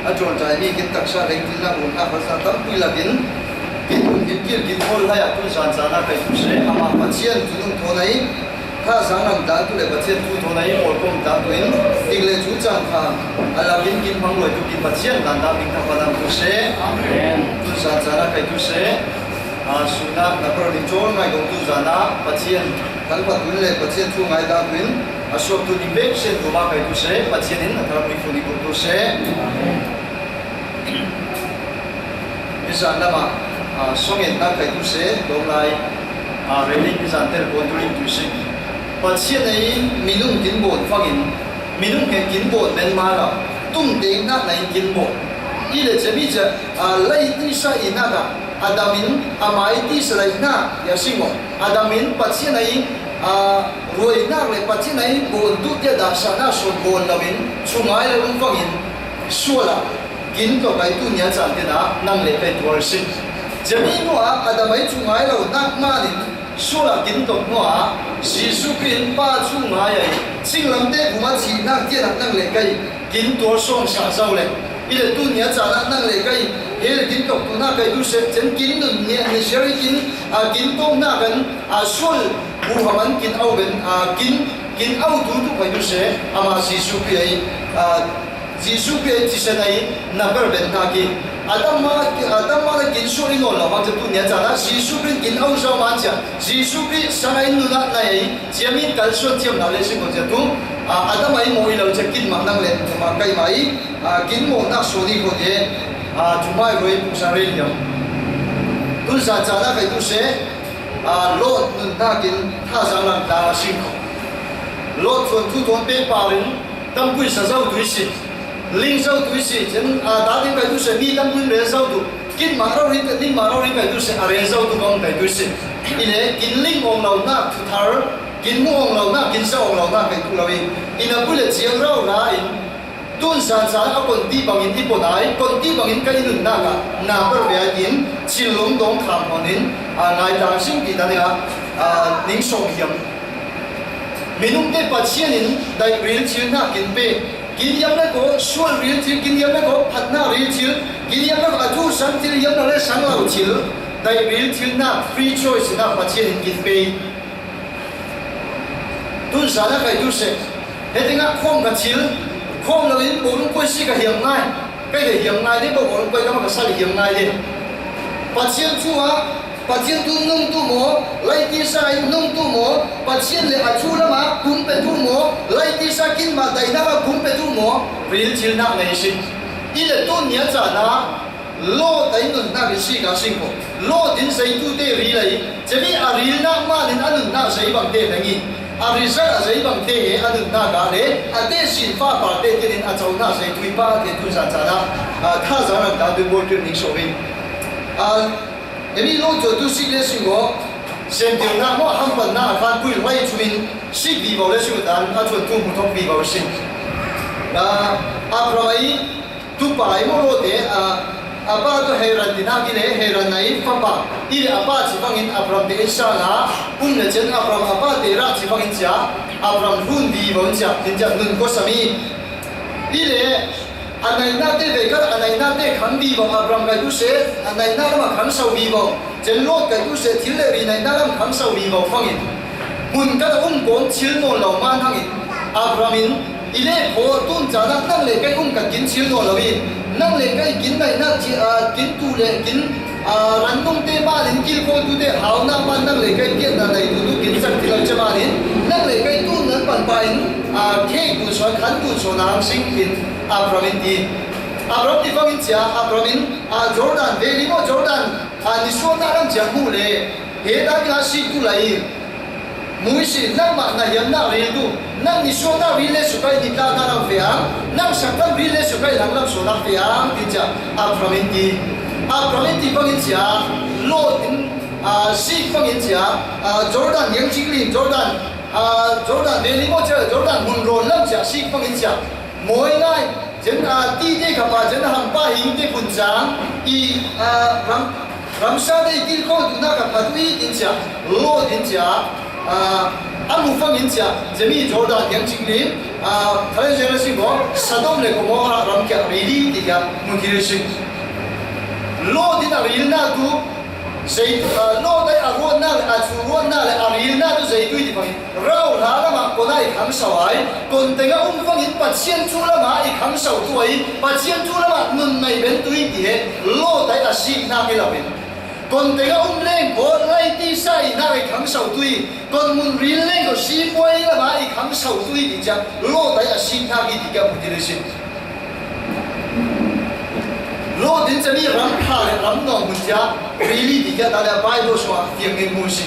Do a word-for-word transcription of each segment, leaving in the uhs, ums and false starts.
A ṭawlṭai mi kin taksa lengtilna um a khat sa tampi lakin kin hun kin kil kin khawl hlaiah tun zan cana kaihtu se ama Pathian thu nun thawn ahi. Tha zang lam tangtu le Pathian thu thawn ahi mawlkom tangtu in tik le cu cang kha a lakin kin hmang luaitu kin Pathian dan dang ding thangpahnam tu se. Amen. Tun zan cana kaihtu se. A, suna na par ding cawl ngai dong tun zana Pathian kan patu in le Pathian thu ngai tangtu in a suaktu ding vek sen duma kaihtu se, Pathian in a thar mi fu ni tu se. Amen. Nizan lama, a, sawng enna kaihtu se, dawng lai, a, reiling nizan ter kawn tu ring tu si. Pathian ei minung kin bawn fangin, minung he kin bawn men mara, tum deng nak na in kin bawn. I le cemi ce, a, lai tisa i naka, Adam in, ama i tisa lai na, ya sing maw. Adam in, Pathian ei, a, ruai nak le Pathian ei bawn tu tia da sa na son bawn lo in, sungai le um fangin, suala, kin to kai tu nia chan tina, nang le kai tuar sin. Cemi nua, Adam ei sungai lo nak manin, suala kin to nua, Jesu Khrih in pa sungai ei, singlamte buma thi nak tia nak nang le kai, kin tuar sawng sa zau le. I le tu nia chan nak nang le kai, he le kin to tu nak kai tu se, cem kin nun nia ni siari kin, a kin to nak kan, a sual, bu haman kin au ben, a kin, kin au tu tu kai tu se, ama Jesu Khrih ei, a, Jesu Khrih thisen ei na per ben ta ki. Adam ma, Adam ma na kin sual i nawn lo, hmang tu nia chan a, Jesu Khrih kin au zau man cia. Jesu Khrih sang ei nuna na ei, ciami kal suan ciam na le sing ko cia tu. A, Adam ei mo i lo cia kin ma nang le, ma kai ma i, a, kin mo nak suan i ko de. A, tu mai roi pu sa ren yam. Tun sa chan a kai tu se, a, Lot nun na kin tha zang lam ta sing ko. Lot thuan thu thuan pe parin, Tamkui sa zo tu i si, ling zo tu i si, cun, a, ta ding kai tu si, mi tamkui rel zo tu, kin mah rori, kin mah rori kai tu si, a rel zo tu kong kai tu si. I le, kin ling awng lo nak thuthar, kin mu awng lo nak, kin sa awng lo nak kai tu lo i, i na pui le ciang rau la in, tun san san a kon ti bangin i pon ai, kon ti bangin kai nunnak ah, na per ve ai in, cil lung dong kham hon in, a, ngai tang sing ti ta ding ah, a, ning sawm hiam. Minung te Pathian in daih ril thil hna kin pe. Kin yam le ko, sual ril thil kin yam le ko, phatna ril thil kin yam le ko, a tu sang thil yam le sang lo thil, daih ril thil hna free choice hna Pathian in kin pe. Tun sa na kai tu se. He tengah khawm ka thil, khawm lo in bawlung koi si ka hiam ngai. Kai ka hiam ngai de, bawlung koi ka ma ka sal hiam ngai de. Pathian cu ah Pathian tu nungtu maw, lai tisa in nungtu maw, Pathian le a thu lamah pumpetu maw, lai tisa kinmah daihnak ah pumpetu maw, ril thilnak nei si. I le tun nia caan ah Lot ei nunnak in si ka sing ko. Lot in zeitu te ril ei, cemi a rilnak man in a nunnak zei bang te leng i, a result a zei bang te he a nunnak ah le a te sin fa pa te tin in a conak zeitu i pa te tun zan caan ah, a, tha zan an ta tu bawltir ning so in. A, Emi lo cu tu sik le sing ko, semtirnak maw, hampannak a kan pui lai cu in sik vivo le sing dan a chuan tu hmu thok vivo sing. Na, Abraham ei tupa ei maw lo te, a, a pa tu Heiran tinak i le Heiran ei fapa i le a pa ci bangin Abraham te in sang a, um le cen Abraham a pa te rah ci bangin cia, Abraham hlun vivo in cia, in cia nun ko sami. I le, A nainate veikhat a nainate khang vivo, Abraham kai tu se, a nainate ma khang so vivo, cen Lot kai tu se, thil le ri nainate lam khang so vivo fangin. Hmun kan um kawm thil nawn lo man hangin, Abraham in, i le khaw tun caan ah nang le kai um kan kin thil nawn lo in, nang le kai kin nainate, a, kin tu le kin, a, ran nung te man in kilkhawl tu te hau nak man nang le kai pian na nai tu tu kin cang thil lo ce man in, nang le kai tu nan pan pa in, a, khek tu suan khan tu suan ang sing in, Abraham in ti. Abraham ti fangin cia, Abraham in, a, Jordan, veli maw Jordan, a, nisuahnak lam cia hmuh le, he ta kha si tu lai. Muisi, nangmah na hiamnak ril tu, nang nisuahnak ril le sukai nitlahnak lam fiang, nang saktan ril le sukai langlam suahnak fiang, ti cia, Abraham in ti. Abraham in ti fangin cia, Lot in, a, sik fangin cia, a, Jordan, yang cik ling, Jordan, a, Jordan, veli maw cia, Jordan, hmun rawn lam cia, sik fangin cia, Mawi ngai, cen, a, ti te kha pa, cen a hampa hing te phun cang, i, a, ram, ramsa te i kilkhawl tu na ka phat i tin cia, lo tin cia, a, a mu fang in cia, cemi Jordan yang cik lim, Aa, thalen zel a si maw, Sodom le Gomorrah ram kia rili ti kia hmu thei si. Lot in a rilna tu zei, aa, Lot ai a ruatna le a chu ruatna le a rilna tu zei tui ti bangin rau hla lamah kon a i khangso ai, kon tenga um bangin Pathian thu lamah i khangso tu ai, Pathian thu lamah nun nei ben tui ti he Lot ai a sikna hi lo in. Kon tenga um leng ko lai tisa i na i khangso tui, kon mun ril leng ko simuai lama i khangso tui ti cia Lot ai a sikna hi ti kia hmu thei si. Lot in cami ram pha le ram nawm hun cia rili ti kia ta le Bible sua tiang in hmu si.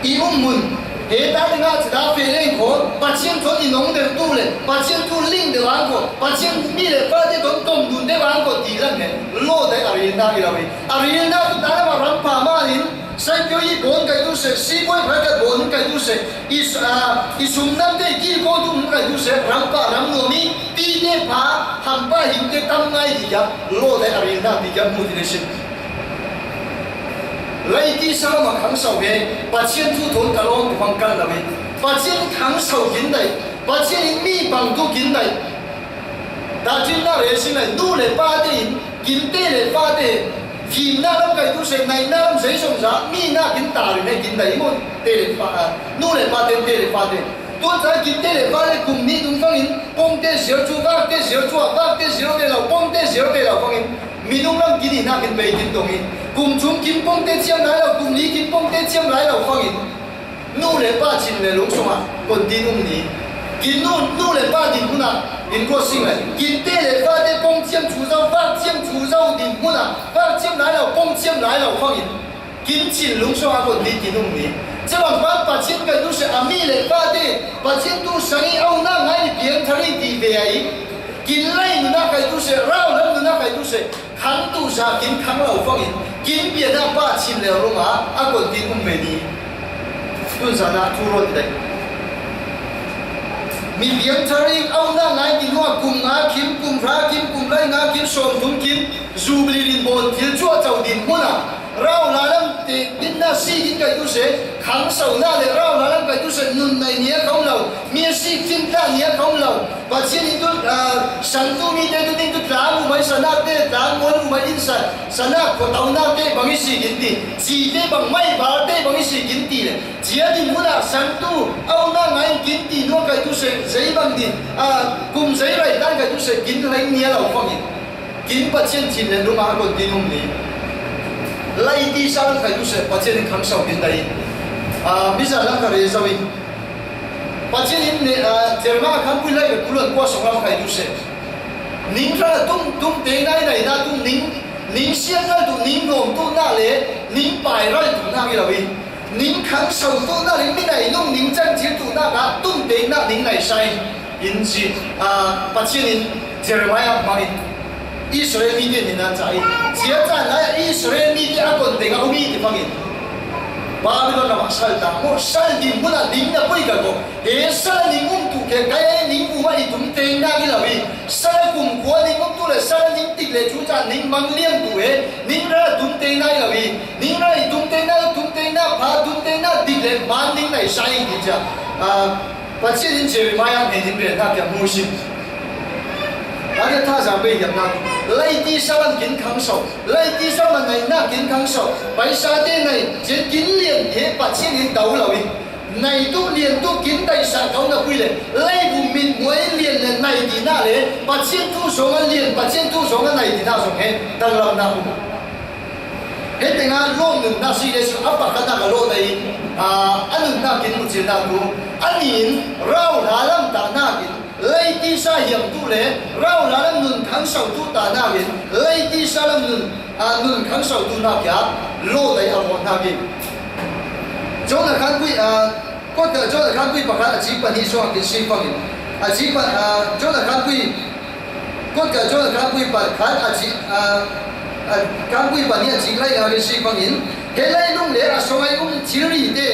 I um mun, he ta ding a cita fe leng ko, Pathian thawn i nong deuh tu le, Pathian thu ling deuh ang ko, Pathian mi le pa te thawn tawm dun deuh ang ko ti lam he, Lot ai a rilna hi lo hi. A rilna tu ta lam a ram pha ma in, sai pio i bon kai tu se, si boi phai ka bon kai tu se, i s-, a, i sum nam te ki ko tu kai tu se, ram pha ram nuam i, pi te pha, ham pa him te tam ngai ti kia, Lot ai a rilna ti kia hmu thei si. Lai tisa lam a khangso he, Pathian thu thawn ka lawm tu bang kan lo hi. Pathian khangso kin dai, Pathian in mi bang tu kin dai. Ta chin na re sin lai, nu le pa te in, kin te le pa te, fim na lam kai tu se, nai na lam zei song za, mi na kin ta ri ne kin dai mo, te le pa, a, nu le pa te, te le pa te. Tun ca kin te le pa le kum ni tung fangin, pong te zir cu, vak te zir cu, vak te zir te lo, pong te zir te lo fangin, minung lam kin i na kin bei kin tong in, kum chung kin pong te ciam lai lo, kum ni kin pong te ciam lai lo fangin, nu le pa chin le lung sungah kon tin um ni. Kin nu, nu le pa din huna in ruat sing lai. Kin te le pa te pong ciam cu zo, vak ciam cu zo din huna, vak ciam lai lo, pong ciam lai lo fangin. Kin chin lung sungah kon tin kin um ni. Cebang pan Pathian kai tu se a mi le pa te, Pathian tu sang i au na ngai ni piang thari ti ve ai. Kin lai nu na kai tu se, rau lam nu na kai tu se. Khang tu sa kin khang lo fangin, kin pian a pa chin le rung a, a kon tin um ve ni. Tun sa na thu ron dai. Mi piang thari au na ngai ti lua kum nga kim, kum hra kim, kum lai nga kim, sawm thum kim, Jubilee rin bon thil chuah chau din hmun a. Rau la lam te, din na si din kai tu se, khang sau na le rau la lam kai tu se, nun nai nia khong lo, mi a si kim ta nia khong lo. Pathian in tu, ah, sangtu mite tu ding tu tlang umai sanak te, tlang mual umai in sa, sanak khuataunak te bang i si kin ti, ci te bang mai val te bang i si kin ti le, cia din hmun ah sangtu aunak ngai in kin ti nuak kai tu se, zei bang din, ah, kum zei rai tan kai tu se, kin leng nia lo fangin. Kin Pathian chin le lungah a kon tin um ni. Lai ti sa lam kai tu se, Pathian in khang sau kin dai. Ah, mi za lam ka re zau in. Pathian in ne, ah, Jeremiah khangpui lai le kuluan kua song lam kai tu se. Ning ra tum, tum te nai nai na tum ning, ning sian ngal tu, ning nuam tu na le, ning pai ral tu na ngi lo in. Ning khang sau tu na le, mi nai nung ning cang cil tu na ka, tum te na ning nai sai. In ci, ah, Pathian in Jeremiah hmang in Israel mite nih nan ca in, cia caan lai ah Israel mite a kon teng a um i ti hmang in Babylon ram ah sal ta maw, sal ding hmun ah ding na poi ka ko. He sal ning um tu khe kai ai ning um ah i tum teng na i lo i, sal kumkhua ning um tu le sal ning tik le cu ca ning mang liang tu he ning ra tum teng na i lo i, ning ra i tum teng na, tum teng na, pha tum teng na, tik le man ning nai sa ing ti cia. Ah, Pathian in Jeremiah hnen in relnak tiang hmu si. Ate thazaang bei hiamnak, laiti salam kin khangso, laiti salam naihnak kin khangso, paisa te nai, cin kin lian he Pathian in do lo in, nai tu lian tu kin daihsa ko na pui le, leibu mit muai lian le nai dina le, Pathian tu zong a lian, Pathian tu zong a nai dina zong he, danglamnak um. He tengah Lot nunnak si le si a pakhatnak a Lot a in, aa, a nunnak in mucilnak tu, a ni in rau hla lam tahnak in, leitisa hiam tu le rau hla lam nun khangso tu tahnak in, leitisa lam nun, aa, nun khangso tu nak ya Lot a i a ruahnak in. Jonah khan kui, aa, Kawt ka Jonah khan kui pakhat a cik pahnih sungah kin si fangin. A cik pa, aa, Jonah khan kui Kawt ka Jonah khan kui pakhat a cik, aa, a, khan kui pahnih a cik lai nga kin si fangin. He lainung le a sawng ai um thilri te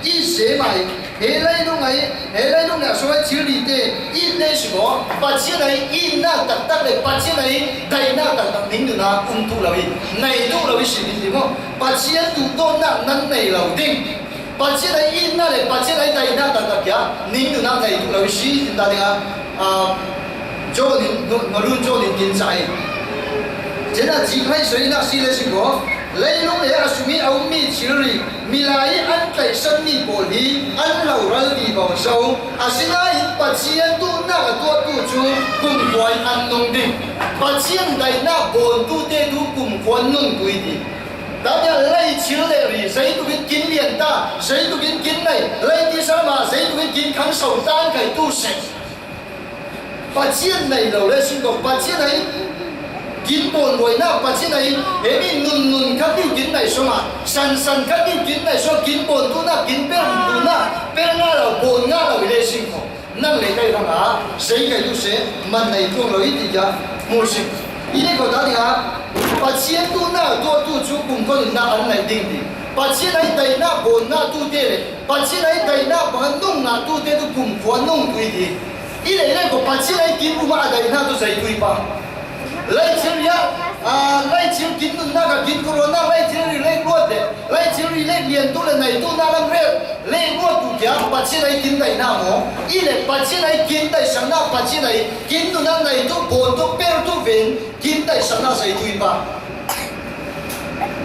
i se mai. He lainung ai, he lainung le a sawng ai thilri te i te si maw. Pathian ai innak taktak le Pathian ai daihnak taktak ning duna um tu lo i. Nei tu lo i si ding ti maw. Pathian tu tawnnak nan nei lo ding. Pathian a i itna le Pathian a i daihna taktak kia ning nunah nei duh lo i si in ta ding a, ah, John in, Nolun John in kin cah i. Cen a cik hmaisoi nak si le si ko, leilung le a sung i a um mi thilri, milai i an tlaihsan mi pawl hi an hloral vivo zo. Asinain Pathian duhnak a tuahtu cu kumkhua in an nung ding. Pathian daihnak bawntute tu kumkhua an nung tu i ti. Dania lei thil le ri, zeituk in kin lian ta, zeituk in kin nei, lei tisa mah, zeituk in kin khangso tan kai tu seh. Pathian nei lo le sin ko, Pathian a i kin bawn ruainak, Pathian a i, hemi nun nun khat diu kin nei sungah, san san khat diu kin nei sungah, kin bawn tunak, kin per tunak, per nga lo, bawn nga lo i le sin ko. Nang le kei hrangah zei kai tu seh, man nei tuang lo i ti kha hmu sing. I nei ko ta dingah, Pathian duhnak tuahtu cu kumkhua nunnak an nei ding ti. Pathian a i daihnak bawnnak tute le Pathian a i daihnak bang a nungnak tute tu kumkhua nung tu i ti. I nei le ko Pathian a i kin buma a daihnak tu zei tu i pa. Lei thilri ah, ah, lei thil kin nunnak ah kin khuaruahnak, lei thilri lek ruat le, lei thilri lek liantu le neitu na lam rel lek ruat tu kia Pathian a i kin daihnak maw? I le Pathian a i kin daihsaknak, Pathian a i kin nunnak neitu, bawntu, pertu ven kin daihsaknak zei tu i pa.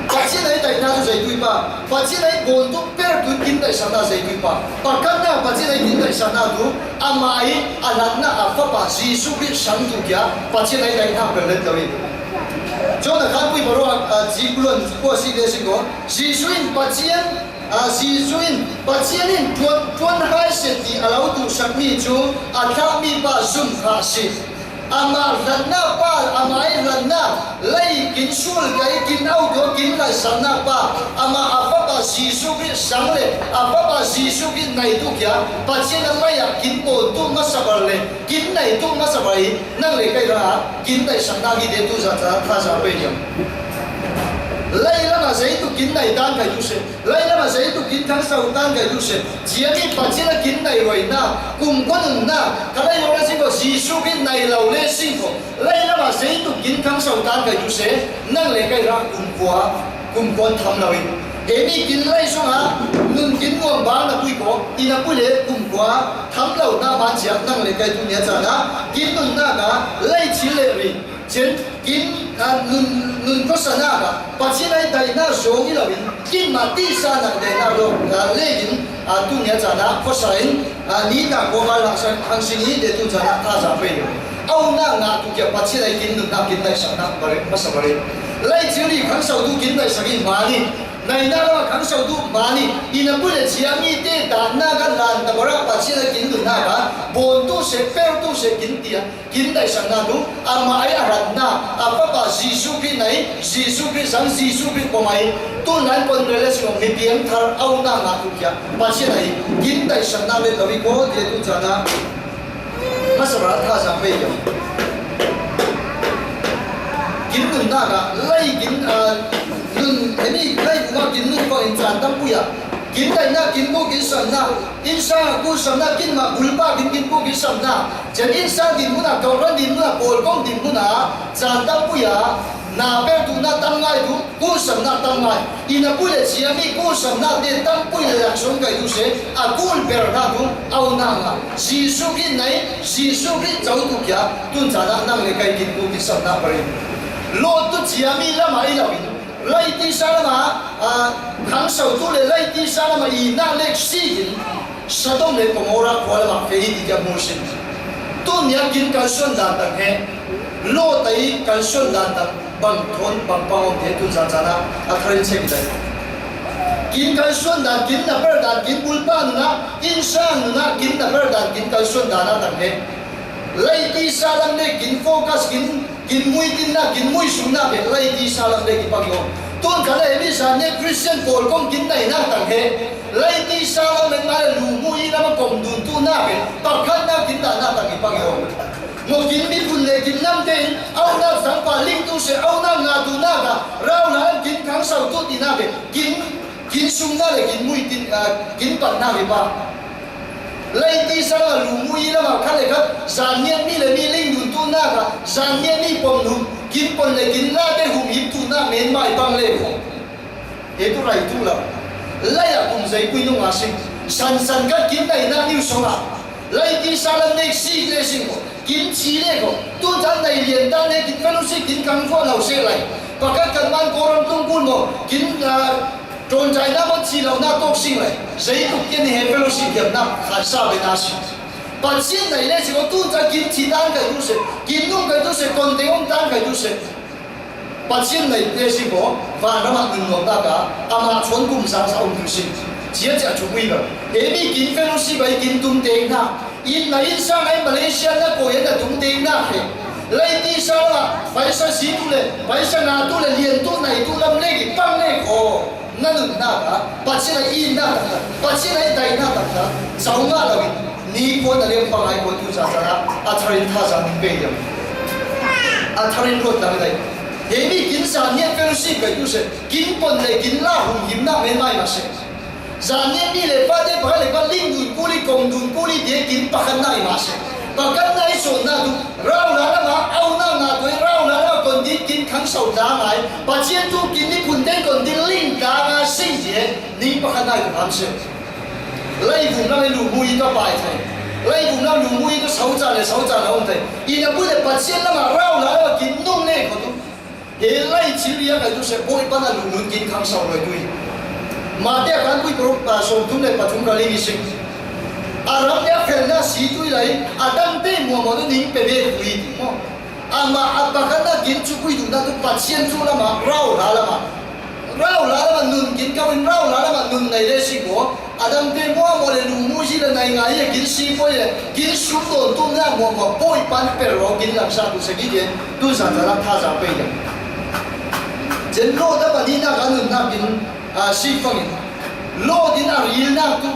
Pathian a i daihnak tu zei tu i pa. Pathian a i bawntu, pertu kin daihsaknak zei tu i pa. Pakhatnak Pathian a i kin daihsaknak tu amah i a hlatnak a fapa Jesuh Khrih sang tu kia Pathian a i daihnak bel let lo i. John a khan pui baruah a, a, zikluan kua si le si ko. Jesuh in Pathian, a, Jesuh in Pathian in tuan, tuan hai se ti a lo tu sakmi cu a thlahmi pa zumh kha a si. Amah hlatnak pa, amah i hlatnak lei kin sual kai kin auto kin ngaihsaknak pa, amah a fapa Jesuh Khrih sang le a fapa Jesuh Khrih neitu kia Pathian a mei ah kin bawntu masa bal le kin neitu masa bal i nang le kei hrangah kin daihsaknak hi te tu zat ah thaza pei hiam? Lei lamah zeituk kin nei tan kai tu seh, lei lamah zeituk kin thangso tan kai tu seh, ciami Pathian a kin nei ruainak, kumkhua nunnak, ka lei lo le sing ko, Jesuh Khrih nei lo le sing ko, lei lamah zeituk kin thangso tan kai tu seh, nang le kei hrang kumkhua, kumkhua tham lo in. Hemi kin lei sungah nun kin nuam bang na pui ko, i na pui le kumkhua tham lo na man ciak nang le kei tu nia caan ah kin nunnak ah lei thil le ri, cen kin, a, nun, nun khuasanak ah Pathian a i daihnak zawng i lo in, kinmah tisa nak daihnak lo, a, lek in, a, tu nia caan ah khuasa in, a, ni ta kua kal laksan hang sing i te tu caan ah thaza pei lo. Aunak ngah tu kia Pathian a i kin nunnak kin daihsaknak bari, masa bari. Lei thil i khangso tu kin daihsak in mani, naina lamah khangso tu mani, i na pui le ciami te daihnak ah lan ta bara Pathian a i kin nunnak ah bawn tu seh, per tu seh kin tiah kin daihsaknak tu amah i a hlatnak, a fapa Jesuh Khrih nei, Jesuh Khrih sang, Jesuh Khrih pom ai, tu lai pon rel a si mi piangthar aunak ngah tu kia Pathian a i kin daihsaknak let lo i ko ti tu caan ah masa bal thaza pei lo. Kin nunnak ah lei kin, a, nun, hemi lei buma kin nun ko in caan tam pui ah kin daihnak, kin bu, kin samnak, innsang a ku samnak, kinmah bulpa kin, kin bu, kin samnak, cen innsang din hmun ah, kawhran din hmun ah, pawlkom din hmun ah, caan tam pui ah na per tu na tam ngai tu, ku samnak tam ngai. I na pui le ciami ku samnak te tam pui le lak sung kai tu seh, a kul ber na tu aunak ngah. Jesuh Khrih nei, Jesuh Khrih co tu kia tun caan ah nang le kei kin ku kin samnak bari. Lot tu ciami lamah i lo in, lei tisa lamah, a, khangso tu le lei tisa lamah i nak lek si in Sodom le Gomorrah khua lamah feh i ti kia hmu sin. Tu nia kin kalsuan dan tang he, Lot a i kalsuan dan tang bang thawn bang pang om te tun caan caan ah a thar in check i dai. Kin kalsuan dan, kin na per dan, kin bulpa nunah, innsang nunah, kin na per dan, kin kalsuan dan ah tang he. Lei tisa lam le kin focus, kin, kin muitinnak, kin muisungnak he lei tisa lam le kipang i om. Tun kha le hemi sa nia Christian pawlkom kin neinak tang he. Lei tisa lam le mah le lu mu i lam a kom dun tunak he pakhatnak kin dahnak tang kipang i om. Maw kin miphun le kin namte in aunak zangpa ling tu seh, aunak ngah tunak ah rauhla lam kin khangso tu tinak he kin, kin sungnak le kin muitin, ah, kin patnak hi pa. Lei tisa lamah lu mu i lamah khat le khat, zan niat mi le mi ling dun tunak ah, zan niat mi pom hum, kin pon le kin late hum hip tunak men mai pang le ko. He tu rai tu lo. Lai a kum zeipui nung a sing. Sansan ka kin nai na niu song a. Lai ti sa lam nek si le sing ko. Kin chi le ko. Tu ta nai lian ta le kin fellowship kin kang fo lau se lai. Pakat kan man koram tung kun mo. Kin, ah, ton jai na mo chi lau na tok sing lai. Zei tuk kin he fellowship yam na khan sa be na sing. Pathian nai le sing ko tu ta kin chi tan kai tu se. Kin nung kai tu se. Kon te om tan kai tu se. Pathian nai te si ko, van rama nun nuam ta ka, ama chon kum sang sa um tu si. Chia chia chu ui ba. Emi kin fellowship ai kin tum te na. In na in sa ngai Malaysia na ko yan na tum te na he. Lai ti sa la, paisa si tu le, paisa na tu le, lian tu nai tu lam le ki pang le ko. Na nun na ka, Pathian ai in na ta ka, Pathian ai dai na ta ka. Sau nga la wi. Ni ko na liam pangai ko tu sa sa na, a tharin tha sa ning pe yam. A tharin ko ta dai. He mi kin sa ni fellowship kai tu se, kin pon le kin la hum him na me mai ma se. Sa ni mi le pa te pa le pa ling dun ku li kong dun ku li de kin pa kan na i ma se. Pa kan na i so na tu, rau la la ma, au na na tu, rau la la ma kon di kin khang sau ta ngai. Pathian tu kin ni kun te kon di ling ta nga sing je, ni pa kan na i tu am se. Lai vum lam lu mu i ka pai thai. Lai vum lam lu mu i ka sau cha le sau cha la um thai. I na pu le Pathian lam a rau la la kin nung ne ko tu. He lai chi ria kai tu se boi pa na lu nun kin khang sau roi tu i. Ma te kan pui pro pa som tum le pa tum ka li ni sing. A ram ya fel na si tu i lai. A dang te mo mo tu ning pe be tu i ti mo. Ama a pa kan na kin chu pui tu na tu Pathian chu lam a rau la la ma. Rau la la ma nun kin kau in rau la la ma nun nai le si ko. A dang te mo mo le lu mu si le nai ngai ye kin si ko ye. Kin su ton tu na mo mo poi pan per ro kin lam sa tu se ki ye. Tu sa ta la tha sa pe ye. Jen lo da pa ni na ka nun na kin, a, si fang in. Lo din a ril na tu.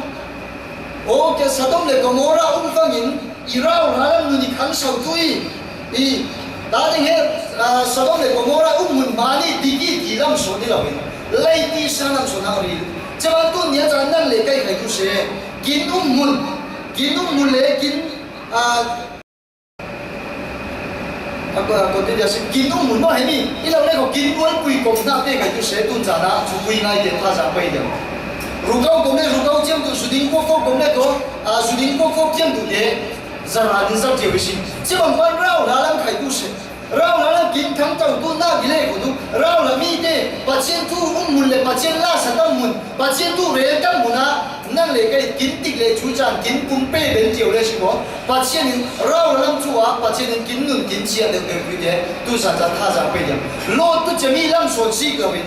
O ke Sodom le Gomorrah um fangin i rau rau lam nun i khang sau tu i, i, ta ding he, ah, Sodom le Gomorrah um mun mani diki ti lam so ni lau in. Lai ti sa lam so na ri. Chaban tu nia cha nang le kai kai tu se. Kin um mun, kin um mun le kin, ah, A ko, a ko ti dia si kin um mun no he mi. I lo le ko kin bual pui kom na te kai tu se tun cha na chu pui ngai te tha za pai dia. Ru kau kom le ru kau chiam tu su ding ko ko kom le ko, a su ding ko ko chiam tu te. Za ra ni za te wi si. Chi bang ban rau la lam kai tu se. Rau la lam kin thang tau tu na gi le ko tu. Rau la mi te. Pathian tu um mun le Pathian la sa tam mun. Pathian tu rel tam mun a. Nang le kai kin tik le chu chan kin kum pe ben tiu le si ko. Pathian in rau lam chu a, Pathian in kin nun kin chia deuh deuh pui te, tu sa cha tha za pe diam. Lot tu chemi lam son si ka win.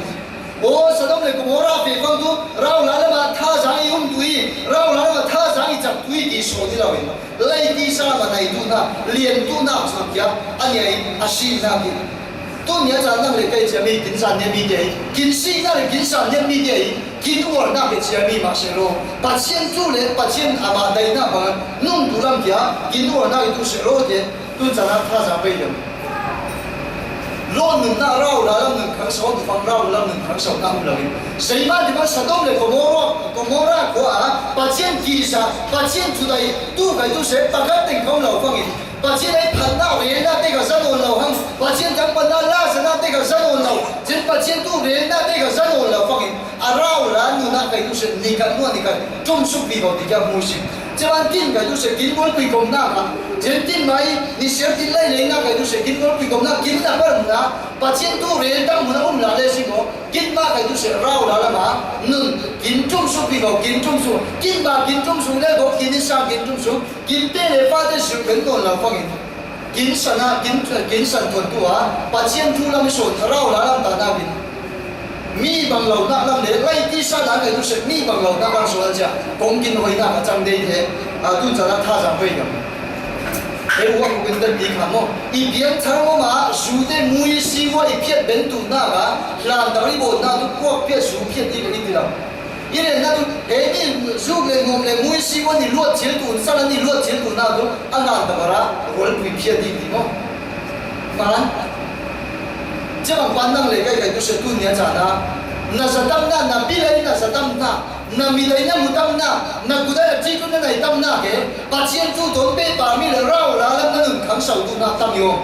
O Sodom le Gomorrah fe fang tu, rau la lam a tha za i um tu i, rau la lam a tha za i chak tu i ti so ni la win. Lai ti sa ma nai tu na, lian tu na so kia, ani ai a si na ki. Tu nia cha nang le kai chia mi kin san nia mi te, kin si na le kin san nia mi te, kin uar na ke chia mi ma se lo. Pathian tu le Pathian ama dai na ba nung tu lam kia, kin uar na tu se lo te, tu cha na tha za pe yam. Lo nun na rau la lam nun khang sau tu fang rau lam nun khang sau na um la. Sei ma di ma Sodom le Gomorrah, Gomorrah ko a, Pathian ki sa, Pathian tu dai, tu kai tu se, pa ka teng kong lau fang in. Pathian ai phatna relna te ka za nawn lo hang. Pathian tangpatna la zana te ka za nawn lo. Chin Pathian tu relna te ka za nawn lo fangin. A rau la nuna kai tu se ni ka nua ni ka. Tum suk pi ko ti ka mu si. Chaban kin kai tu se kin bol pi kom na ka. Chin kin mai ni ser kin lai le na kai tu se kin bol pi kom na kin na par na. Pathian tu rel tang mu na um la le si ko. Kin ma kai tu se rau la la ma. Nun kin tum suk pi ko kin tum suk. Kin ma kin tum suk le ko kin ni sa kin tum suk. Kin te le fa te suk pen nawn lo fangin. Kin sana, kin, kin san ton tu a, Pathian thu lam i son, rau la lam ta na bin. Mi bang lo na lam le, lai ti sa la kai tu se, mi bang lo na lam so a cha, kong kin hoi na ka chang dei the, a tu cha la tha za hoi gam. E wa ku kin ta ti kha mo. I pian thar mo ma, su te mu i si wa i piat ben tu na ka, hlan ta ri bo na tu kuak piat su piat i i ti lam. I len na tu, he ni zuk le ngom le mui si wan ni luat chil tu, sa la ni luat chil tu na tu, a ngan ta bara, gol pui phia di di mo. Fan. Che bang pan nang le kai kai tu se tu nia cha na. Na sa tam na, na pi lai na sa tam na, na mi lai na mu tam na, na ku dai a chi tu na nai tam na ke, Pathian tu ton pe pa mi le rau la lam na nun khang sau tu na tam yo.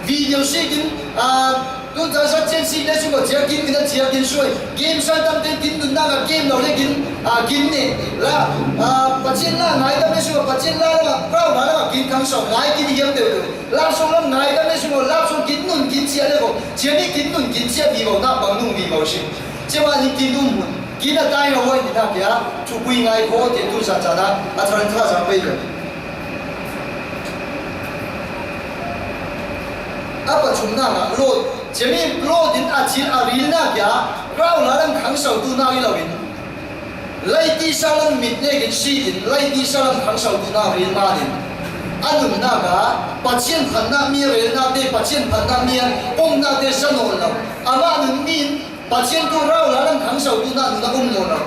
Video si kin, a, Tun zan san chen sik le sung ko chia kin mina chia kin suai. Game san tam ten kin nun na ka game lo le kin, a, kin ne. La, a, Pathian la ngai tam le sung ko Pathian la la ma, proud la la ma kin khang sau ngai kin hiam deu deu. Love song lam ngai tam le sung ko love song kin nun kin chia le ko. Chia ni kin nun kin chia mi bo na bang nung mi bo sing. Chia ma ni kin nun mun. Kin a tai na wai ni na kia. Chu pui ngai ko te tu sa cha na. A tharan tha sa pei le. A pachumna ah Lot, chemi Lot in a thil a rilna kia, rau la lam khang sau tu na i lo in. Laiti sa lam mit ne kin si in, laiti sa lam khang sau tu na ril ma in. A nunna ka, Pathian phatna mi relna te, Pathian phatna mi a, pumna te sa no lo. Ama nun min, Pathian tu rau la lam khang sau tu na nun a um no lo.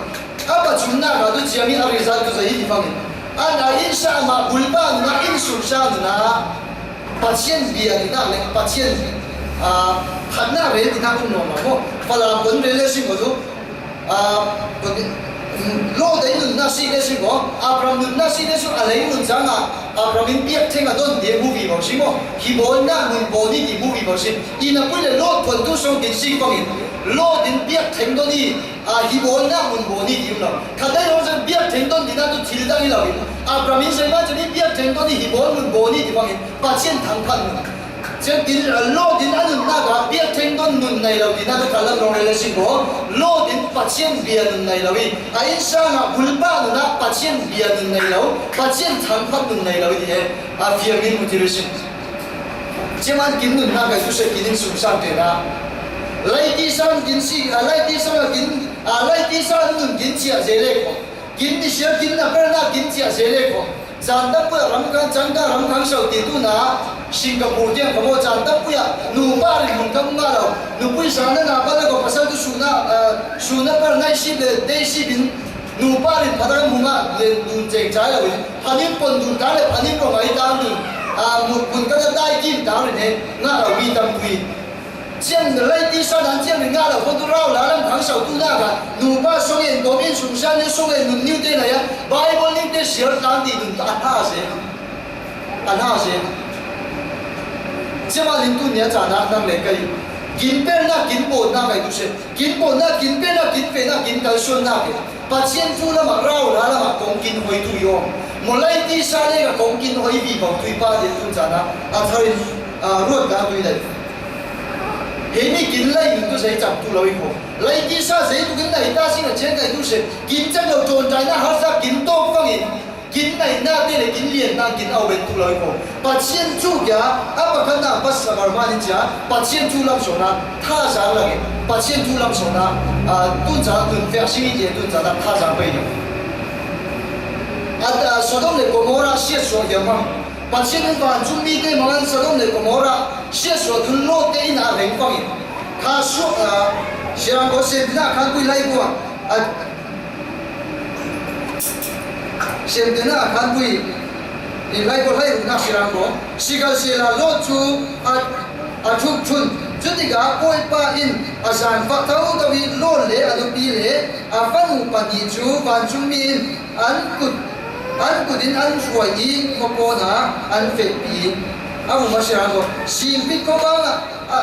A pachumna ka tu chiami a result tu sa hi ti fangin. An a in sa ma bulpa nun a in sum sa nun a. Pathian bia ni nak le Pathian, a, phatna rel ni nak um no lo mo. Fala kon rel le sing ko tu. A, kon, mm, Lot dei nun na si le sing ko. Abraham nun na si le sing a lei nun jang a. Abraham in piak theng a don de movie bang si mo. Hi bon na mun bon ni di movie bang si. Ina pui le Lot kon tu song kin si bang in. Lot in piak theng don ni, a, hi bon na mun bon ni di um lo. Khat dei lo zan piak theng don di na tu thil dang i lo in. Abraham in zai ma chemi piak theng don ni hi bon mun bon ni di bang in. Pathian thang phat mun. Chen tin, a, Lot in a nun na ka piak theng don nun nei lo di na tu khat lam long le le sing ko. Lot in Pathian bia nun nei lo i. A in sa na bulpa nun a Pathian bia nun nei lo. Pathian thang phat nun nei lo i di he. A fiang in mu ti le sing. Chiaman kin nun na ka tu se kin in sum sang te na. Laiti san kin si, a, laiti san a kin, a, laiti san nun kin chia ze le ko. Kin ni sia kin na per na kin chia ze le ko. Zan ta pui ram kan chang ta ram kan sau ti tu na. Singapore tiang ka mo zan ta pui a. Nu pa rin mun kam ma lo. Nu pui sa na na pa le ko pasal tu su na, a, su na per na si le de si bin. Nu pa rin pa ta mu ma le nun cheng chai lo. Phanin pon dun ta le phanin pon ai ta dun. A, mun, mun ka ta dai kim ta rin he. Nga lo wi tam pui. Chiang na lai ti sa dan chiang na nga lo ko tu rau la lam khang sau tu na ka. Nu pa song en ko min sung sa ni song en nun niu te la ya. Bible ni te siar tan ti dun ta ha se. An ha se. Chiang ma ling tu nia cha na nang le kai. Kin pe na kin po na kai tu se. Kin po na kin pe na kin pe na kin kal suan na kai. Pathian thu lamah, rau la lamah kong kin hoi tu i om. Mawlai tisa lengah kong kin hoi vivo tui pa te tun cana a tharin, a, ruat ka tui lai. Hei mi kin lai min tu zei cam tu lo i ko. Lai tisa zei tu kin lai ta sing a chiang kai tu se. Kin chan lo ton tai na har sa kin to fangin. Kin nai na te le kin lian na kin au ben tu lo i ko. Pathian thu kia, a pakhatna pastor Barman in chia, Pathian thu lam sawna, tha zang langin, Pathian thu lam sawna, a, tun zang tun fek sing i te tun zang tha zang pei ni. A, a, Sodom le Gomorrah siatsuah hiam hang. Pathian in vancung mite mangan Sodom le Gomorrah siatsuah tun Lot te in a reng fangin. Kha suak, a, siang ko sen na khan pui lai bua. A, Siamtena a khanpui in lai ko lai na siang ko. Sikal sila Lot cu a, a thuk thun. Cutika Bawipa in a zan fak tho tho i Lot le a nupi le a fanu pahnih cu vancungmi in an kut, an kut in an hruai i makawn ah an fehpi. A um a siang ko. Singpit khuavang ah, a,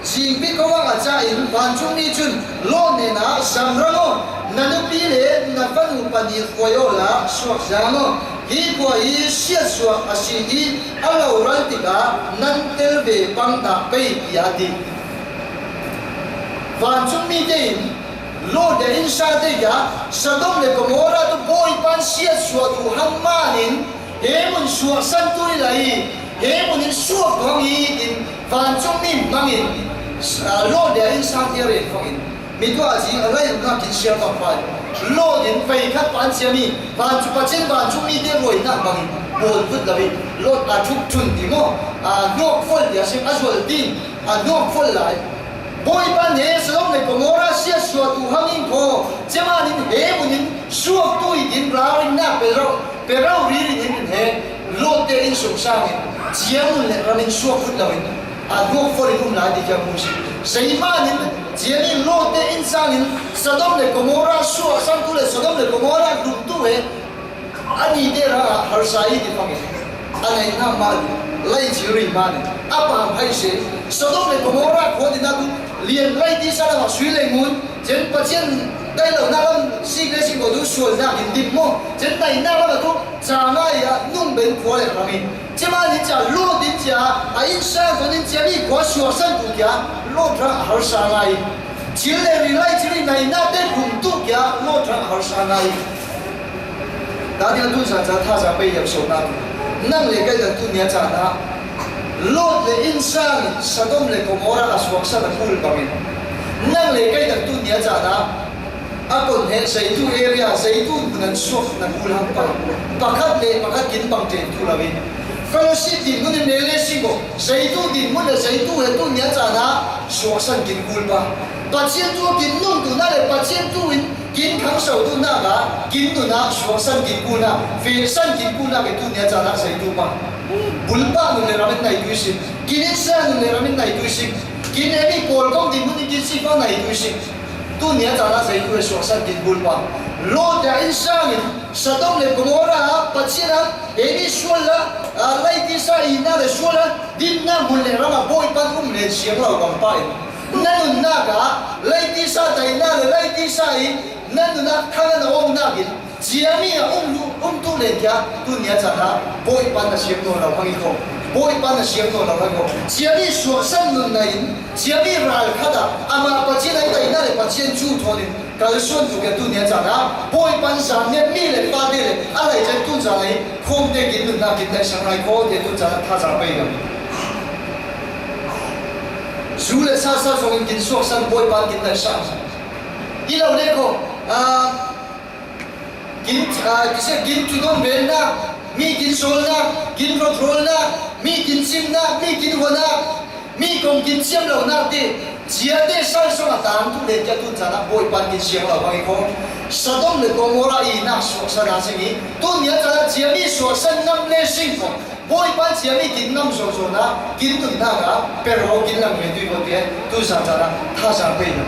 Singpi khuavang a ca in vancungmi cun Lot hnenah, "Zamrang aw, na nupi le na fanu pahnih hruai awla suak zang aw. Hi khua hi siatsuah a si i a lo ral tikah nan tel ve pang dah pei," tiah a ti. Vancungmi tein Lot le innsate kha Sodom le Gomorrah tu Bawipa in siatsuah duh hang manin he mun suahsan tu i lai, he mun in suak duh hang hi tin vancungmi hmangin, aa, Lot le a innsate a ren fangin mi tuah a zing a lai umnak kin siar pangpar. Lot in veikhat pa an siami vancung Pathian vancungmi te ruainak bangin bawl vut lo i Lot a thuk thun ti maw? Aa, hnuak fol ti a si a zual tin a hnuak fol lai. Bawipa nih Sodom le Gomorrah siatsuah tu hang in khaw, cemanin he mun in suaktu i din ralrinnak pe rau, pe rau riri in he Lot te innsungsang in ciamun le ram in suak ut lo in a hnuak fol in um lai ti kha hmu si. Zeimanin ciamin Lot te innsang in Sodom le Gomorrah suah, sangtu le Sodom le Gomorrah lumtu he a ni te rangah harsa i ti fangin a ngaihnak mah a duh. Lai cil ri mah ni a pam hai se. Sodom le Gomorrah khua ding a tu lian lai tisa lamah sui le ngun, cian Pathian dai lo na lam sik le sik ko tu sual na kin dim maw. Cian nai na lam a tu ca ngai a nung ben khua le ram in. Cima ni cia Lot in cia a insa ko nin cia mi khua suaksan tu kia Lot rang a harsa ngai. Cil le ri lai cil ri nai na te kum tu kia Lot rang a harsa ngai. Daniel tun sa ca tha sa pei yam so na tu. Nang le kai dan tu nia ca na. Lot le insa ni Sodom le Gomorrah a suaksan a kul bangin. Nang le kai dan tu nia ca na. A kon he zeitu area, zeitu mun an suak na kul hang pa. Pakhat le pakhat kin bang te tu lo in. Fellowship din mun in le le sing ko. Zeitu din mun le zeitu he tu nia ca na. Suaksan kin kul pa. Pathian tu kin nung tu na le Pathian tu in kin khang sau tu na ka. Kin tu na suaksan kin kul na. Fe san kin kul na ke tu nia ca na zeitu pa. Bulpa nun le ramin nai tu sin. Kin in sa nun le ramin nai tu sin. Kin emi pol kong din mun in kin si pa nai tu sin. Tu nia ca na zeitu he suaksan kin kul pa. Lot a insa in Sodom le Gomorrah a Pathian a emi sual la, a, lai tisa i na le sual la, din na mun le ram a boi pan um le siang lo bang pa in. Na nun na ka, lai tisa dai na le lai tisa i, na nun na khang na ong na kin. Cia mi a um lu, um tu le kia, tu nia ca na, boi pan na siang no lo hang i ko. Boi pan na siang no lo hang i ko. Cia mi suaksan nun na in, cia mi ral khat a, ama Pathian ai dai na le Pathian cu thon in, kalsuan tu kia tu nia ca na, boi pan zan nia mi le pa te le, a lai cia tu ca na i, khom te kin nun na kin dai sang ai ko, te tu ca na, tha ca pei lo. Zu le sa sa zong in kin suaksan boi pan kin dai sang. I lo le ko, a, kin, a, kise kin tu don ben na, mi kin sol na, kin rot rol na, mi kin sim na, mi kin hua na, mi kong kin siam lo na te, cia te sal song a tang tu le kia tu ca na boi pan kin siang lo bang i ko. Sodom le Gomorrah i na suaksan a sing i, tu nia ca na cia mi suaksan ngam le sing ko. Boi pan cia mi kin ngam zo zo na, kin nun na ka, per ho kin lang me tui ko te, tu sa ca na, tha sa pei na.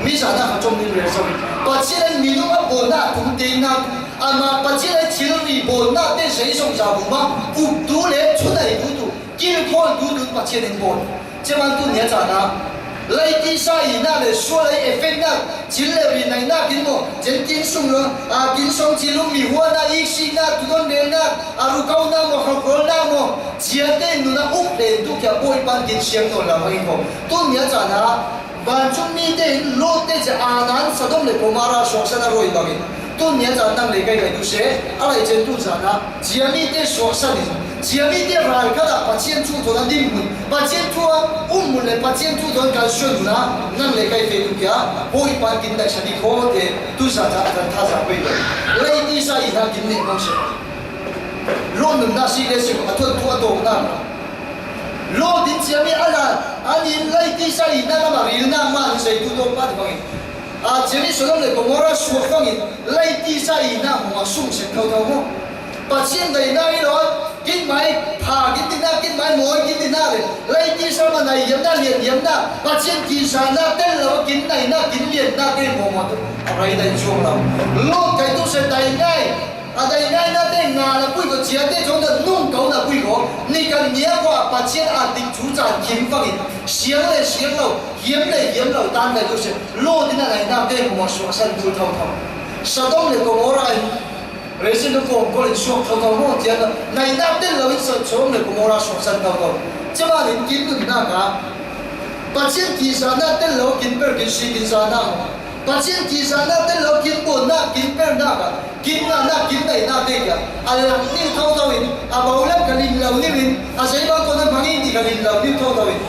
Mi sa na ka chom ni le so. Pathian an mi nung a bo na tum te na, ama Pathian an thil ri bo na te sei song sa bu ma, uk tu le chu nai tu tu, kil khol tu tu Pathian in bo. Cia man tu nia ca na, lai tisa i na le sual lai effect na, cil le ri nai na kin mo, jen kin sung lo, a, kin song cil lu mi hua na, ik si na, tu don le na, a ru kau na mo, khau kol na mo, cia te nu na uk le tu kia boi pan kin siang no la mai ko. Tu nia ca na, van chung mi te in lo te cia a nan Sodom le Gomorrah suaksan a roi bangin. Tu nia ca nang le kai kai tu se, a lai cia tu ca na, cia mi te suaksan in, cia mi te ral khat a Pathian thu thon a dim mun, Pathian thu a um mun le Pathian thu thon kal suan mun a nang le kai fei tu kia, boi pan kin dai sa ni ko te, tu sa ca kan tha sa pei lo. Lai tisa i na kin ne mong se. Lo nun na si le si a thon thu a to na. Lo din cia mi a la, a nin lai tisa i na la ma ril na ma ni sei tu to pa ti bangin. A cia mi Sodom le Gomorrah suak bangin, lai tisa i na mo a sung se thau thau mo. Pathian dai na i lo, kin mai pha kin ti na, kin mai moi kin ti na le, lai tisa ma nai yam na lian yam na, Pathian ki sa na tel lo, kin nai na, kin lian na te mo mo tu. A rai dai chuang lo. Lo kai tu se dai ngai. A dai ngai na te nga na pui ko cia te chong da nung kau na pui ko. Ni kan nia ko a Pathian a dik chu chan kim bangin. Siang le siang lo, hiam le hiam lo, tan dai tu se. Lo din a nai na te mo suak san tu thau thau. Sodom le Gomorrah in Resin ko ko le suak thau thau mo cia na. Nai na te lo in Sodom le Gomorrah suak san thau thau. Cia ma nin kin nun na ka. Pathian ki sa na te lo kin per kin si kin sa na mo. Pathian ki sa na te lo kin bo na kin per na ka. Kin na na kin dai na te kia. A lak ni thau thau in, a bau lak ka lin lo ni in, a sei bang ko na mangi ni ka lin lo ni thau thau in.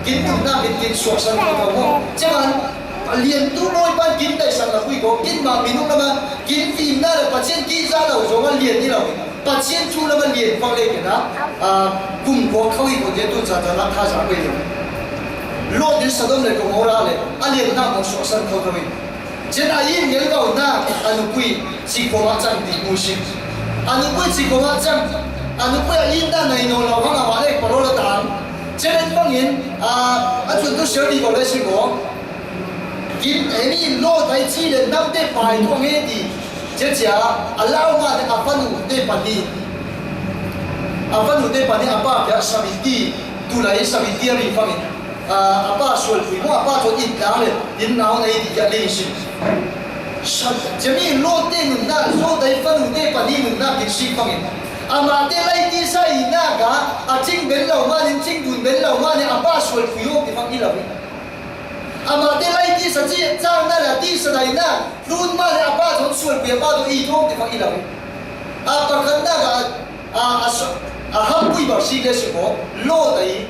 Kin tu na kin kin suak san thau thau mo. Cia man, a lian tu boi pan kin dai san la pui ko, kin ma mi nung la ma, kin fi na la Pathian ki sa lo zo ma lian ni lo. Pathian thu la ma lian fang le ke na, a, kum ko khau i ko dia tu cha cha la tha sa pui lo. Lo din Sodom le Gomorrah le, a lian na mo suak san thau thau in. Chen a yin ngel kau na a nupui ci koma chang ti mu si. A nupui ci koma chang. A nupui a yin na nai no lau hang a wa le parol a tang. Chen et bangin a, a chun tu sel di ko le si ko. Kin eni lo tai chi le nam te pai ko nge ti. Che chia a lau ma te a panu te pani. A fanute panin a pa kiangah seventy, tulai seventy a ring fangin, a, a pa sualpui maw, a pa thawn it tlang le, inn nau nei ti kiangah ling sin. Sa-, cemi Lot te nunna, Lot te fanute panin nunna kin sik fangin. Amahte lai tisa itna ah, a cing ben lo manin, cing dun ben lo manin, a pa sualpui awk ti fang hi lo hi. Amahte lai tisa ci, cangna le a tisa daina, lut manin a pa thawn sualpui, a pa thawn it awk ti fang hi lo hi. A pakhatna ah, a, a, a, a hampui bar sik le sik aw, Lot ei,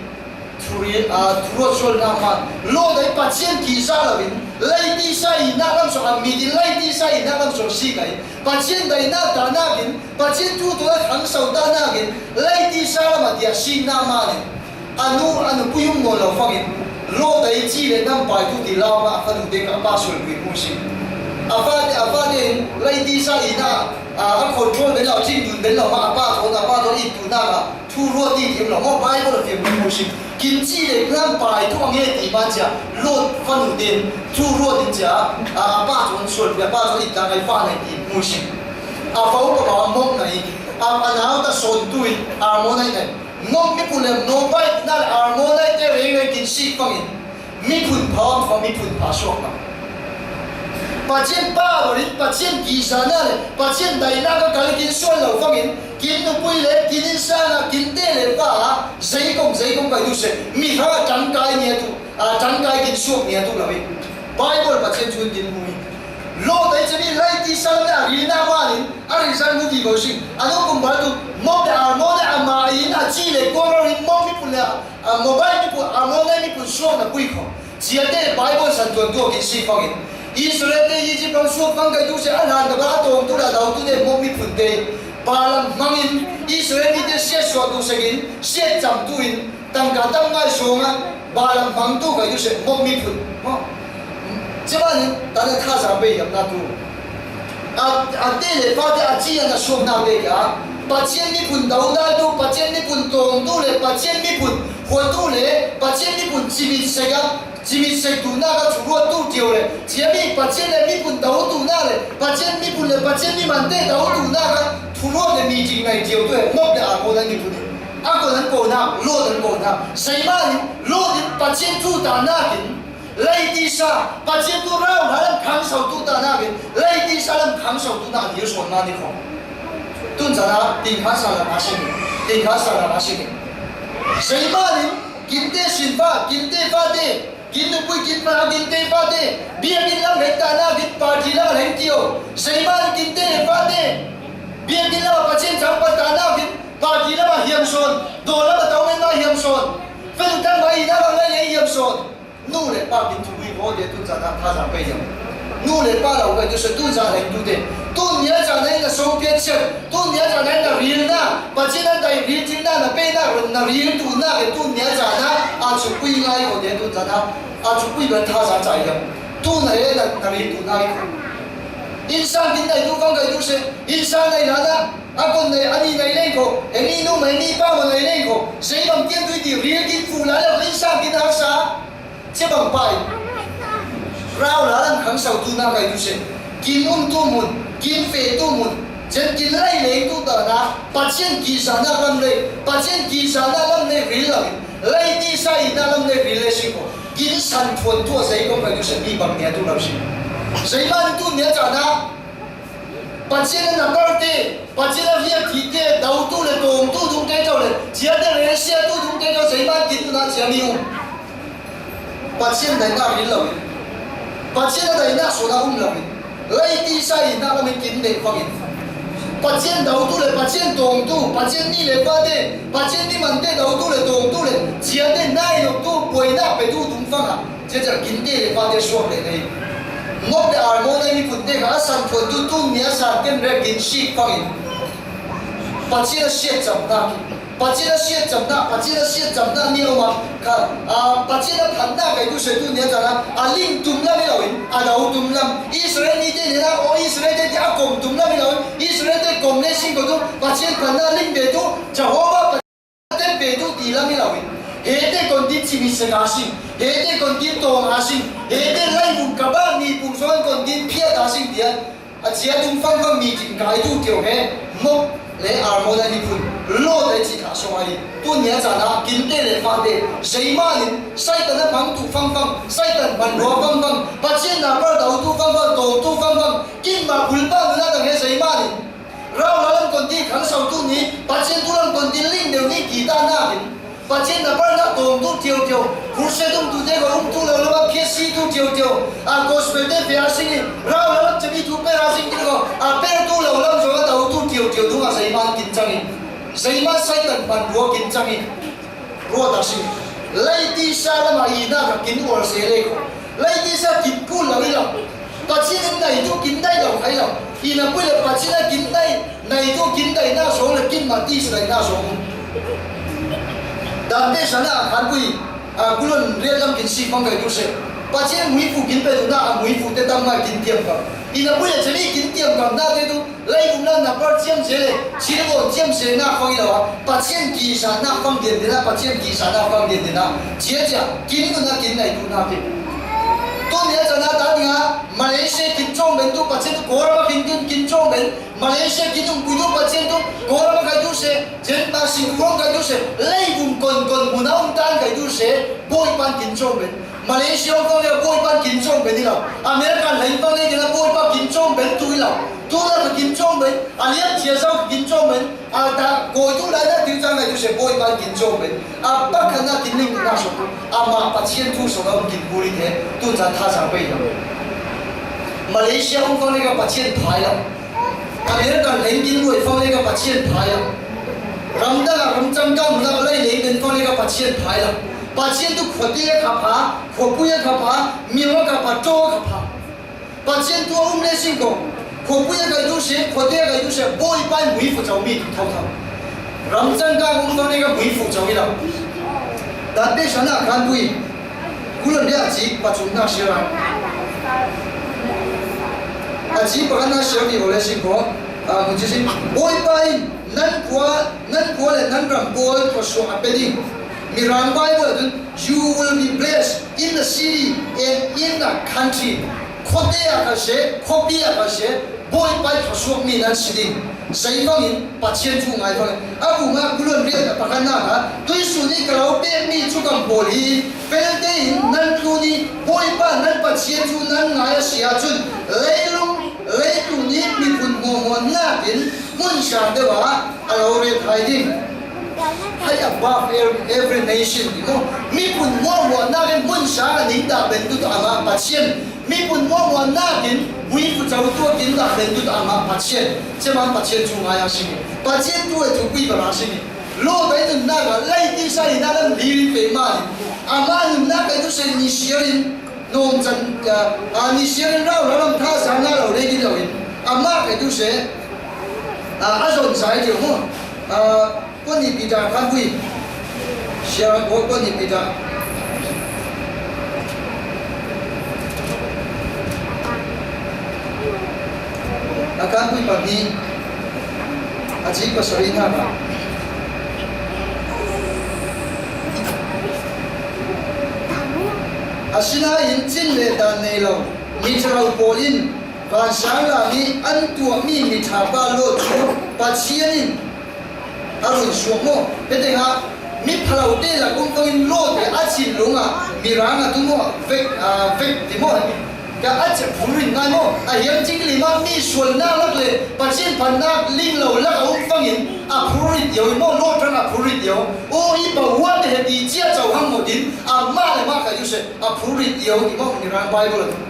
thuri, a, thuruat sualna man, Lot ei Pathian kisa loin, lai tisa itna lam sung a mitin, lai tisa itna lam sung sik ei, Pathian daina ta nakin, Pathian thu tawh a khangso ta nakin, lai tisa lam a tia sikna manin, a nu, a nupui um nawn lo fangin, Lot ei ci le nam pai tu ti lau ma, a fanute ka pa sualpui mu sin. A fate, a fate in, lai tisa itna, a, a control ben lo, cing dun ben lo ma, a pa thawn, a pa thawn it tu nak a, thu ruat ti thiam lo maw, Bible a fiam mu sin. Kin ci le nam pai tu a nge ti ma cia, Lot fanute in, thu ruat in cia, a, a pa thawn sualpui, a pa thawn it tlang ei fa nei ti mu sin. A fa u pa ba mawk nei, a, a nau ta sawn tu in, Armonite nei. Moab miphun le Moabite na le Armonite te reng reng kin sik fangin, miphun pha om fa miphun pha suak fang. Pathian pa barin, Pathian kisa na le Pathian daina ka kal kin sual lo fangin, kin nupui le kin innsang a, kin te le fa a, zei kong zei kong kai tu se, mi ha tangkai nia tu, a, tangkai kin suak nia tu lo in. Bible Pathian thu in kin mu hi. Lot ei cemi lai tisa lam le a rilna manin, a result mu ti ko sing. A nu kum bal tu, Moab le Armonite ama in a ci le kuang lo in Moab miphun le, a, Moabite miphun, Armonite miphun suakna pui kho. Ciate Bible san tuan tu kin sik fangin. Israel te Egypt lam suak fang kai tu se a hlan ka ba a tawng tu le a dau tu te Moab miphun te. Balaam hmangin Israel mite siat suak tu sekin, siat cam tu in, tangka tam ngai sawng a, Balaam hmang tu kai tu se Moab miphun. Maw. Cima nin, tana thaza bei hiam na tu. A, a te le fate a ci a na suak na te kia. Pathian miphun dau na tu, Pathian miphun tawng tu le, Pathian miphun hua tu le, Pathian miphun cimit sek a, cimit sek tu na ka thuruat tu tio le. Ciami Pathian le miphun dau tu na le, Pathian miphun le, Pathian mi mante dau tu na ka thuruat le mi cing nai tio tu le, Moab le Armonite miphun. A ko nan ko na, Lot nan ko na. Saiman, Lot in Pathian thu ta na kin. Lai tisa, Pathian thu rau hla lam khangso tu ta nakin, lai tisa lam khangso tu na a dil sawn ma ni khong. Tun zana, tingkha sa lam a sini, tingkha sa lam a sini. Saimanin, kinte sin fa, kinte fate, kin nupui kin fa, kinte fate, biakin lam hek ta nakin, party lam hek tio. Saimanin, kinte fate, biakin lam a Pathian chang pa ta nakin, party lam a hiam sawn, daw lam a tau men ma hiam sawn, fel tang ma i na lam lai lai hiam sawn. Nu le pa kin thupui ko te tun zan a thaza pei hiam. Nu le pa lo kai tu se tun zan heng tu te. Tun nia zan a na song pia chiat. Tun nia zan a na ril na. Pathian a dai ril chin na na pei na run na ril tu na ke tun nia zan a. A chupui ngai ko te tun zan a. A chupui ban thaza chai hiam. Tun a he na, na ril tu ngai ko. Insan kin dai tu kang kai tu se. Insan dai na na. A kon dai ani dai lei ko. Emi nu mai mi pa mo dai lei ko. Sei bang tian tu ti ril kin fu la le insan kin a sa. Cia bang pai. Rau la lam khang sau tu na kai tu se. Kin um tu mun, kin fe tu mun. Chen kin lai lei tu ta na, Pathian ki sa na lam lei, Pathian ki sa na lam lei ril lam. Lai ti sa i na lam lei ril lei sing ko. Kin san thuan tu a sei ko kai tu se mi bang nia tu lam sing. Sei man tu nia cha na. Pathian a na kal te, Pathian a hliak thite, dau tu le tawng tu dung te tau le, cia te le sia tu dung te tau, zei man kin tu na cia mi um. Pathian daina ril lo in. Pathian a daina suan a um lo in. Lai ti sa i na lam in kin nei fang in. Pathian dau tu le, Pathian tawng tu, Pathian ni le pa te, Pathian ni man te dau tu le tawng tu le, cia te nai lo tu, buai na pe tu dung fang a. Cia cia kinte le pate suak le nei. Moab le Armon a miphun te kha a san thuan tu tun nia san ken rek in sik fangin. Pathian a siat cam na ki. Pathian a siat cam na, Pathian a siat cam na ni oma kha, a, Pathian a phan na kai tu se tu nia cana, a ling tum lam i lo in, a dau tum lam. Israel ni te ni na, o Israel te ti a kom tum lam i lo in, Israel te kom le sing ko tu, Pathian phan na ling be tu, Jehovah Te pe tu ti lam i lo in. He te kon tin chimi se ka sing. He te kon tin tawng a sing. He te lai vung ka ba mi pung suan kon tin phiat a sing tia. A cia tung fang fang mi tin kai tu tio he. Moab le Armon a ni phun. Lot ei cih kha sawng ahi. Tuni a caan ah kinte le fate, zeiman in Satan a hmangtu fangfang, Satan hmanrua fangfang, Pathian naupang dautu fangfang, tawmtu fangfang, kinmah kulpa nunah dang he zeiman in rau la lam ton ti khangsotu ni, Pathian thu lam ton ti ling deuh ni ti ta nakin, Pathian naupang na tawmtu tiotio, crusade umtute ko umtu lo lam a phiat situ tiotio, a gospel te pia sing in, rau la lam cemi thu pera sing ti ko, a pertu lo lam zong a dautu tiotio dungah zeiman kin cang in, zeiman Satan hmanrua kin cang in. Ruat a si. Leitisa lamah i nak a kin uar se le ko. Leitisa kin kul lo i lo. Pathian in nai tu kin dai lo khai lo. I na pui le Pathian a kin dai, nai tu kin dai na song le kin ma ti sa dai na song. Dan te sana a khan pui, a kulon riat lam kin si pang kai tu se. Pathian mui fu kin pe tu na a mui fu te tam ma kin tiam ka. I na pui le chemi kin tiam ka na te tu. Leivum lam na par ciam se le, silvon ciam se na fang i lo a, Pathian kisa na fang dian dian a, Pathian kisa na fang dian dian a, cia cia, kin tu na kin nai tu na kin. Tu nia ca na ta ding a, Malaysia kin cawng ben tu Pathian tu kawra ma kin kin kin cawng ben, Malaysia kin um pui tu Pathian tu kawra ma kai tu se, jen ma sing kuang kai tu se, leivum kon kon mun a um tan kai tu se, Bawipan kin cawng ben. Malaysia hong fang le Bawipa kin cawng ben i lo. America lei fang le kina Bawipa kin cawng ben tu i lo. Tu la ka kin cawng ben. A liam cia zau ka kin cawng ben. A ta kawi tu lai na tiu cang lai tu se Bawipa kin cawng ben. A pak ka na kin ning na so. Ama Pathian thu so na kin buri the. Tu ca tha sa bei lo. Malaysia hong fang le ka Pathian phai lo. America lei kin luai fang le ka Pathian phai lo. Ramdang a ramcang ka mun a ka lei lei ben fang le ka Pathian phai lo. Pathian tu khuate ka pha, khuapui a ka pha, miang a ka pha, taw a ka pha. Pathian tu a um le sing ko. Khuapui a kai tu se, khuate a kai tu se, Bawipa in mui fu cau mi tu thau thau. Ramcang ka um fang le ka mui fu cau i lo. Dan te sana khan pui. Kulon dia cik pacun na siar a. A cik pakhat na siar mi ko le sing ko. A, mun ci sing. Bawipa in nan khua, nan khua le nan ram pawl khuasuak a pe ding. Mirang Bible a tun, "You will be blessed in the city and in the country." Khuate a ka se, khuapi a ka se, Bawipa i khuasuak mi nan si ding. Sei bangin Pathian thu ngai bangin. A buma kulon riat a pakhat na ka, tuisun i ka lo pek mi cu kam pawl hi, pelte in nan tlun i Bawipa nan Pathian thu nan ngai a si ahcun, leilung, leitlun i miphun hmuahhmuah nakin hmun sang deuh ah a lo ret hai ding. High above every, every nation, ti maw? Miphun hmuahhmuah nakin hmun sang a ning dah ben tu amah Pathian. Miphun hmuahhmuah nakin mui fu co tu a kin dah ben tu amah Pathian. Ceman Pathian cu ngai a si. Pathian tu a thupui bal a si. Lo bai nunnak ah lei tisa in a lam li pe mah in. Amah nunnak ah tu sen ni siar in. Nawm can, a, a, ni siangin rau lo lam tha sang na lo dei dih lo in. Amah kai tu se, a, a zon sa i tiu mu. A, kua ni Peter khan pui. Siang kua, kua ni Peter. A khan pui pahnih. A cik pasarih hna ka. Asinain cin le dan nei lo, mi ṭhalo pawl in vansang lam i an tuahmi miṭha pa Lot cu Pathian in a run suak maw? Hiti ah mi phalo te lak um fangin Lot he a thinlung ah mirang a tum maw? Vek, aa, vek ti maw? Ka a cia phurrit ngai maw? A hiam cik lim ah mi sualnak lak le Pathian phannak ling lo lak a um fangin a phurrit io i maw? Lot ṭang a phurrit io. O i pa huat he ti cia cohang maw tin amah le mah ka yu se a phurrit io i maw? Mirang Bible a tum.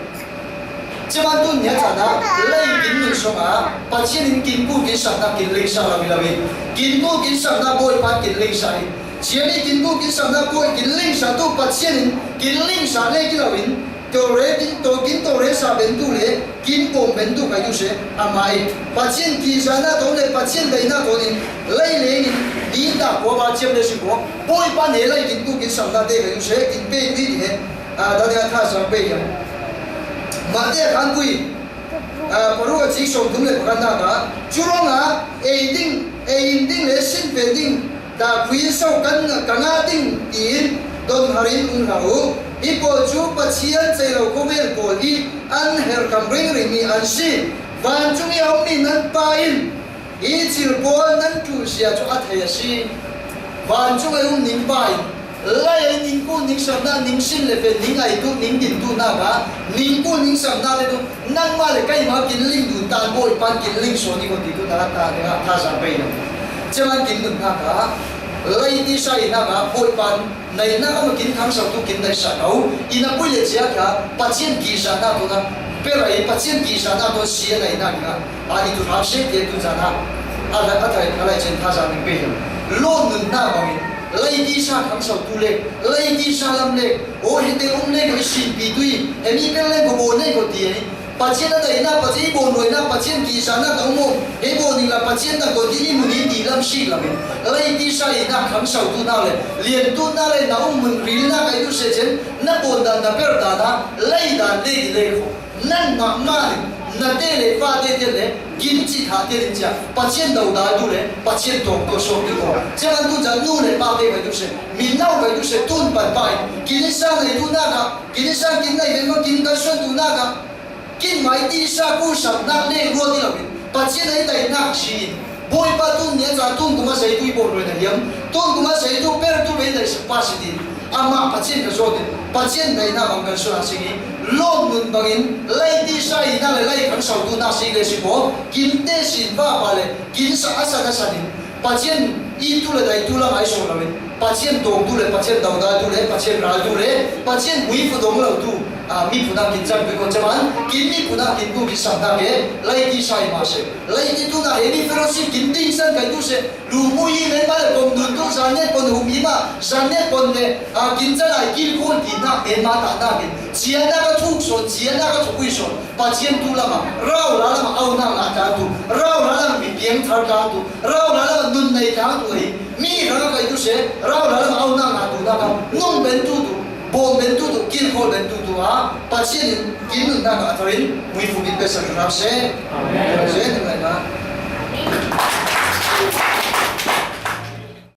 Ceman tu nia caan ah lei kin nun song ah Pathian in kin bu kin saknak kin lingsak lo i lo i kin bu kin saknak Bawipa kin lingsak i ciami kin bu kin saknak Bawi kin lingsak tu Pathian in kin lingsak le ki lo in Tore kin to kin tore sa ben tu le kin bawm ben tu kai tu se amah i Pathian kisa na to le Pathian dai na to in lei leng in ni ta ko ba ciam le si ko Bawipa ne lei kin bu kin saknak te kai tu se kin pe tu i ti he. Aa, dah ding a tha sang pei hiam? Mate a khan pui, aa, paruk a cik sawm thum le pakhat nak ah, cu ruangah ei ding, ei in ding le sin pe ding, dah khui so kan, ka ngah ding tiin don har in um hlah u. Hi pawl cu Pathian cei lo khawvel pawl i an herhkam ringring mi an si. Vancung i a ummi nan Pa in Hi thil pawl nan ṭulzia chu a thei a si. Vancung ei um ning Pa in, lai ei ning kul ning samna, ning sin le fe, ning aitu, ning dintu naka, ning kul ning samna te tu, nangma le keima kin ling dun tan Bawipan kin ling sawn i ko ti tu ta, ta, ta, ta sa pei lo. Cheman kin nun naka, lai tisa i naka, Bawipan naina ama kin khangsotu kin naisah lo, i na pui le cia kha, Pathian kisa na tu na, pera i Pathian kisa na tu sia naina kha, a i tu hram se te tu zana, a la, a thai, a lai chen tha zan ning pe hiam. Lo nun na bangin, lai tisa khangsotu le, lai tisa lam le, o he te um le ko i sin pi tui, he mi pel le ko bo le ko ti ai, Pathian a daina, Pathian i bawn ruaina, Pathian kisa na ka um aw, he bawn ning la Pathian na ko ti i mun i ti lam si lam in. Lai tisa i na khangsotu na le, lian tu na le, na um mun ril na kai tu se chen, na bawn dan, na per dan a, lai dan le i le ko. Nan ma ma ni, na te le fa te te le, kin chi tha te rin cia, Pathian do da tu le, Pathian tawng ko so tu ko. Cheman tu zan nu le pa te kai tu se, min nau kai tu se, tun pan pa in, kin sa nai tu na ka, kin sa kin nai ve ma kin ka suan tu na ka, Kin mai tisa ku sam nak le ruat i lo in. Pathian ei dai nak si in. Bawipa tun nia ca tun kuma sei tu i bawn ruai na hiam. Tun kuma sei tu per tu bei dai si pa si din. Ama Pathian ka zawt in. Pathian dai na bang kan suan si in. Lawm nun bangin lai tisa i na le lai kan sau tu na si le si bo. Kin te sin va pa le. Kin sa a sa na sa din. Pathian i tu le dai tu lam ai so lo in. Pathian tawng tu le, Pathian do da tu le, Pathian ral tu le, Pathian mui fu dong lo tu. A, mi fu na kin chan pe ko chaman, kin mi fu na kin tu kin sam na ke, lai ti sai ma se. Lai ti tu na he mi fellowship kin ding san kai tu se. Lu mu i men ma le kong dun tu, zan ne kon hu mi ma, zan ne kon le, a, kin chan ai kin kun ti na, men ma ta na kin. Sia na ka thuk son, sia na ka thuk ui son. Pathian tu lama, rau la lama, au na na ta tu. Rau la lama, mi piang thar ta tu. Rau la lama, nun nei ta tu hi. Mi rang a kai tu se, rau la lama, au na na tu na ka. Nung ben tu tu, bom ben tu tu, kin khol ben tu tu a. Pathian in, kin nun na ka a tharin, mui fu bin pe sa tu na se. Amen. Amen.